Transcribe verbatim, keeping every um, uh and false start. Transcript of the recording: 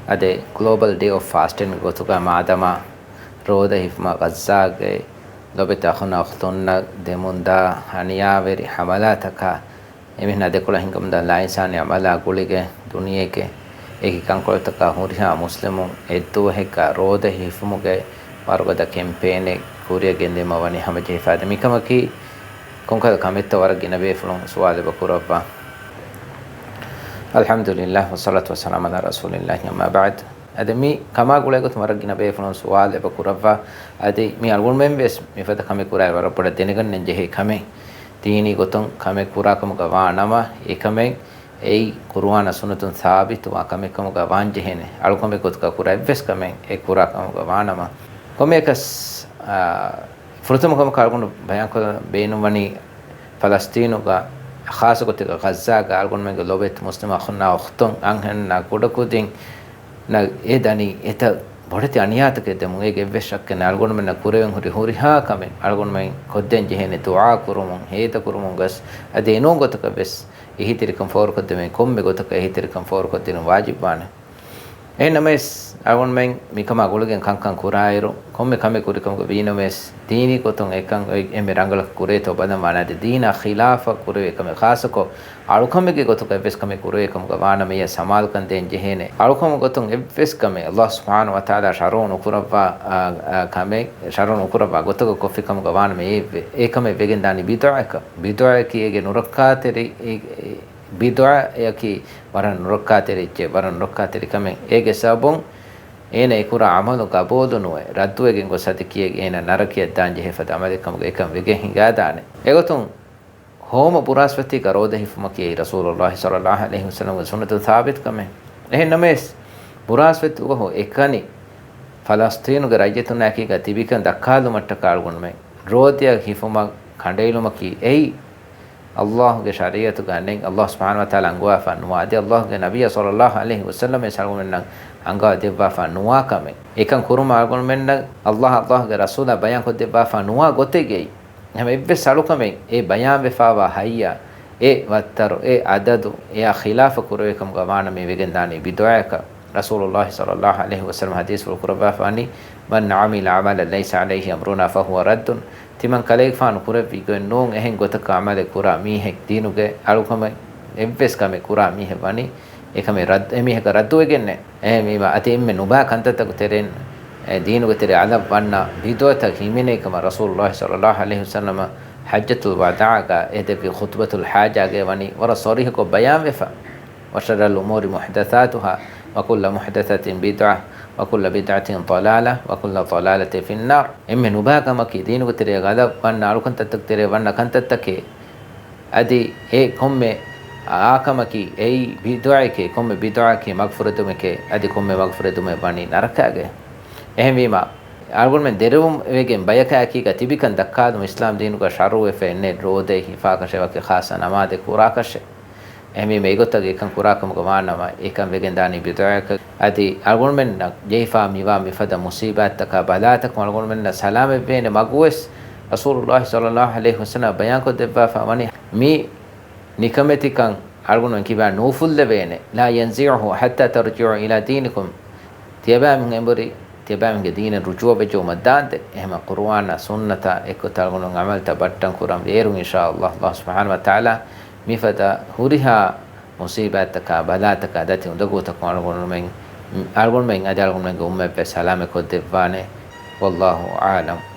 އަދި ގްލޯބަލް ޑޭ އޮފް ފާސްޓިންގެ ގޮތުގަ މާދަމާ ރޯދަ ހިފުމަށް ޣައްޒާގެ ލޮބެތި އަޚުންނާ އުޚްތުންނަށް ދެމުންދާ އަނިޔާވެރި ހަމަލާތަކާ އެމީހުންނާ ދެކޮޅަށް ހިނގަމުންދާ ލާއިންސާނީ އަމަލާ ގުޅިގެން ދުނިޔޭގެ އެކި ކަންކޮޅުތަކާ ހުރިހާ މުސްލިމުން އެއްދުވަހެއްގަ ރޯދަ ހިފުމުގެ ވަރުގަދަ ކެމްޕޭނެއް ކުރިއަށް ގެންދިއުމަށް ވަނީ ހަމަޖެހިފަ. އަދި މިކަމަކީ ކޮންކަހަލަ ކަމެއްތޯ ވަރަށް ގިނަ ބޭފުޅުން ސުވާލެއް އެބަ ކުރައްވާ. އަލްޙަމްދުލިއްލާހް، ވައްޞަލާތު ވައްސަލާމު ޢަލާ ރަސޫލިއްލާހި، އައްމާ ބަޢްދު. އަދި މި ކަމާ ގުޅޭގޮތުން ވަރަށް ގިނަ ބޭފުޅުން ސުވާލެއް އެބަ ކުރައްވާ. އަދި މި އަޅުގަނޑުމެން ވެސް މިފަދަ ކަމެއް ކުރާއިރު ވަރަށް ބޮޑަށް ދެނެގަންނަން ޖެހޭ ކަމެއް. ދީނީ ގޮތުން ކަމެއް ކުރާ ކަމުގަ ވާ ނަމަ، އެކަމެއް އެއީ ޤުރުއާނާ ސުންނަތުން ސާބިތުވާ ކަމެއް ކަމުގަ ވާންޖެހޭނެ. އަޅުކަމެއް ގޮތުގަ ކުރާ އެއްވެސް ކަމެއް އެ ކުރާ ކަމުގަ ވާނަމަ، ކޮންމެއަކަސް، އާ، ފުރަތަމަ ކަމަކަށް އަޅުގަނޑު ބަޔާންކޮށް ބޭނުންވަނީ، ފަލަސްތީނުގަ، ޚާއްޞަ ގޮތެއްގަ ޣައްޒާގަ އަޅުގަނޑުމެންގެ ލޮބެތި މުސްލިމް އަޚުންނާ އުޚްތުން އަންހެންނާ ކުޑަކުދިން އެ ދަނީ އެތައް ބޮޑެތި އަނިޔާތަކެއް ދެމުން. އޭގެ އެއްވެސް ޝައްކެއް ނެތް. އަޅުގަނޑުމެންނަށް ކުރެވެން ހުރި ހުރިހާ ކަމެއް އަޅުގަނޑުމެން ކޮށްދޭން ޖެހޭނެ، ދުޢާ ކުރުމުން، ހޭދަ ކުރުމުން ގަސް، އަދި އެނޫން ގޮތަކަށް ވެސް އެހީތެރިކަން ފޯރުކޮށްދެމުން ކޮންމެ ގޮތަކަށް އެހީތެރިކަން ފޯރުކޮށްދިނުން ވާޖިބުވާނެ. އެހެން ނަމަވެސް، އަޅުގަނޑުމެން މިކަމާ ގުޅިގެން ކަންކަން ކުރާއިރު، ކޮންމެ ކަމެއް ކުރިކަމުގަ ވީ ނަމަވެސް، ދީނީ ގޮތުން އެކަން އެ-، އެންމެ ރަނގަޅަކަށް ކުރޭތޯ ބަލަން ވާނެ. އަދި ދީނާ ޚިލާފަށް ކުރެވޭ ކަމެއް، ޚާއްޞަކޮށް އަޅުކަމެއްގެ ގޮތުގަ އެއްވެސް ކަމެއް ކުރެވޭ ކަމުގަ ވާނަމަ، އެއަށް ސަމާލުކަން ދޭން ޖެހޭނެ. އަޅުކަމުގެ ގޮތުން އެއްވެސް ކަމެއް ﷲ ސުބްޙާނަހޫ ވަތަޢާލާ ޝަރުޢު ނުކުރައްވާ، އާ، އާ، ކަމެއް ޝަރުޢު ނުކުރައްވާ ގޮތަކަށް ކޮށްފި ކަމުގަ ވާނަމަ، އެ، އެ ކަމެއް ވެގެން ދާނީ ބިދުޢައަކަށް. ބިދުޢައަކީ އޭގެ ނުރައްކާތެރި، އެ، އެ، ބިދުޢައަކީ ވަރަށް ނުރައްކާތެރި އެއްޗެއް، ވަރަށް ނުރައްކާތެރި ކަމެއް. އޭގެ ސަބަބުން އޭނަ އެ ކުރާ ޢަމަލު ގަބޫލު ނުވެ، ރައްދުވެގެން ގޮސް އަދި ކިޔެއް އޭނަ ނަރަކަޔަށް ދާން ޖެހޭ ފަދަ ޢަމަލެއް ކަމުގަ އެކަން ވެގެން ހިނގާދާނެ. އެގޮތުން ހޯމަ ބުރާސްފަތީގަ ރޯދަ ހިފުމަކީ އެއީ ރަސޫލުﷲ ޞައްލަﷲ ޢަލައިހި ވަސައްލަމްގެ ސުންނަތުން ސާބިތު ކަމެއް. އެހެން ނަމަވެސް، ބުރާސްފަތި ދުވަހު އެކަނި ފަލަސްޠީނުގެ ރައްޔިތުންނާއެކީގަ ތިބިކަން ދައްކާލުމަށްޓަކާ އަޅުގަނޑުމެން ރޯދައަށް ހިފުމަށް ކަނޑައެޅުމަކީ އެއީ، ﷲގެ ޝަރީޢަތުގަ ނެތް، ﷲ ސުބްޙާނަހޫ ވަތަޢާލާ އަންގަވާފަ ނުވާ، އަދި ﷲގެ ނަބިއްޔާ ޞައްލަﷲ ޢަލައިހި ވަސައްލަމް ވެސް އަޅުގަނޑުމެންނަށް އަންގާ ދެއްވާފަ ނުވާ ކަމެއް. އެކަން ކުރުމަށް އަޅުގަނޑުމެންނަށް ﷲ، ﷲގެ ރަސޫލާ ބަޔާންކޮށްދެއްވާފަ ނުވާ ގޮތެއްގައި، ހަމަ އެއްވެސް އަޅުކަމެއް އެ ބަޔާންވެފާވާ ހައްޔާ، އެ ވައްތަރު، އެ ޢަދަދު، އެއާ ޚިލާފަށް ކުރެވޭ ކަމުގަ ވާނަމަ ވެގެންދާނީ ބިދުޢައަކަށް. ރަސޫލުﷲ ޞައްލަﷲ ޢަލައިހި ވަސައްލަމް ޙަދީޘްފުޅު ކުރައްވާފާނީ، "من عمل عملا ليس عليه أمرنا فهو رد." ތިމަން ކަލޭގެފާނު ކުރެއްވި ގޮތް ނޫން އެހެން ގޮތަކަށް ޢަމަލެއް ކުރާ މީހެއް، ދީނުގެ އަޅުކަމެއް އެއްވެސް ކަމެއް ކުރާ މީހެއް ވަނީ، އެކަމެއް ރައްދު، އެމީހަކަށް ރައްދުވެގެންނޭ. އެހެންވީމަ، އަދި އެންމެ ނުބާ ކަންތައްތަކުގެ ތެރެއިން، އެ، ދީނުގެ ތެރެއަށް އަލަށް ވަންނަ ބިދުޢަތައް ހިމެނޭ ކަމަށް ރަސޫލުﷲ ޞައްލަﷲ ޢަލައިހި ވަސައްލަމަ ޙައްޖަތުލް ވަދާޢަށް އެދެއްވި ޚުޠުބަތުލް ޙާޖާގައި ވަނީ ވަރަށް ޞަރީޙަކޮށް ބަޔާންވެފަ. "وشر الأمور محدثاتها وكل محدثة بدعة وكل بدعة ضلالة وكل ضلالة في النار." އެންމެ ނުބާ ކަމަކީ ދީނުގެ ތެރެއަށް އަލަށް ވަންނަ، އަޅުކަންތައްތަކުގެ ތެރެއަށް ވަންނަ ކަންތައްތަކެއް. އަދި އެ ކޮންމެ އާކަމަކީ އެއީ ބިދުޢައެކޭ، ކޮންމެ ބިދުޢައަކީ މަގުފުރެދުމެކޭ، އަދި ކޮންމެ މަގުފުރެދުމެއް ވަނީ ނަރަކާގެ. އެހެންވީމަ، އަޅުގަނޑުމެން ދެރަވެގެން ބަޔަކާއެކީގަ ތިބިކަން ދައްކާލުން އިސްލާމް ދީނުގަ ޝަރުޢުވެފަ އެންނެ ރޯދައެއް ހިފާކަށެއް ވަކި ޚާއްޞަ ނަމާދެއް ކުރާކަށެއް. އެހެންވީމަ، އެގޮތަށް އެކަން ކުރާކަމުގަ ވާނަމަ، އެކަން ވެގެންދާނީ ބިދުޢައަކަށް. އަދި އަޅުގަނޑުމެންނަށް ޖެހިފާ މިވާ މިފަދަ މުޞީބާތްތަކާ ބަލާތަކުން އަޅުގަނޑުމެންނަށް ސަލާމަތްވޭނެ މަގުވެސް ރަސޫލުﷲ ޞައްލަﷲ ޢަލައިހި ވަސައްލަމަ ބަޔާންކޮށްދެއްވާފަ ވަނީ، މި ނިކަމެތިކަން އަޅުގަނޑުމެން ކިބާ ނޫފުއްލެވޭނެ. "لا ينزعه حتى ترجعوا إلى دينكم." ތިޔަބައިމީހުން އެނބުރި، ތިޔަބައިމީހުންގެ ދީނަށް ރުޖޫޢަވެއްޖައުމަށް ދާންދެ. އެހެމަ ޤުރުއާނާ ސުންނަތާ އެއްގޮތަށް އަޅުގަނޑު ޢަމަލުތައް ބައްޓަން ކުރަން ވޭރުން، އިންޝާﷲ، ﷲ ސުބްޙާނަހޫ ވަތަޢާލާ މިފަދަ ހުރިހާ މުޞީބާތްތަކާ، ބަލާތަކާ، ދަތި އުނދަގޫތަކުން އަޅުގަނޑުމެން، އަޅުގަނޑުމެން އަދި އަޅުގަނޑުމެންގެ އުއްމަތްވެސް ސަލާމަތް ކޮށްދެއްވާނެ. والله أعلم.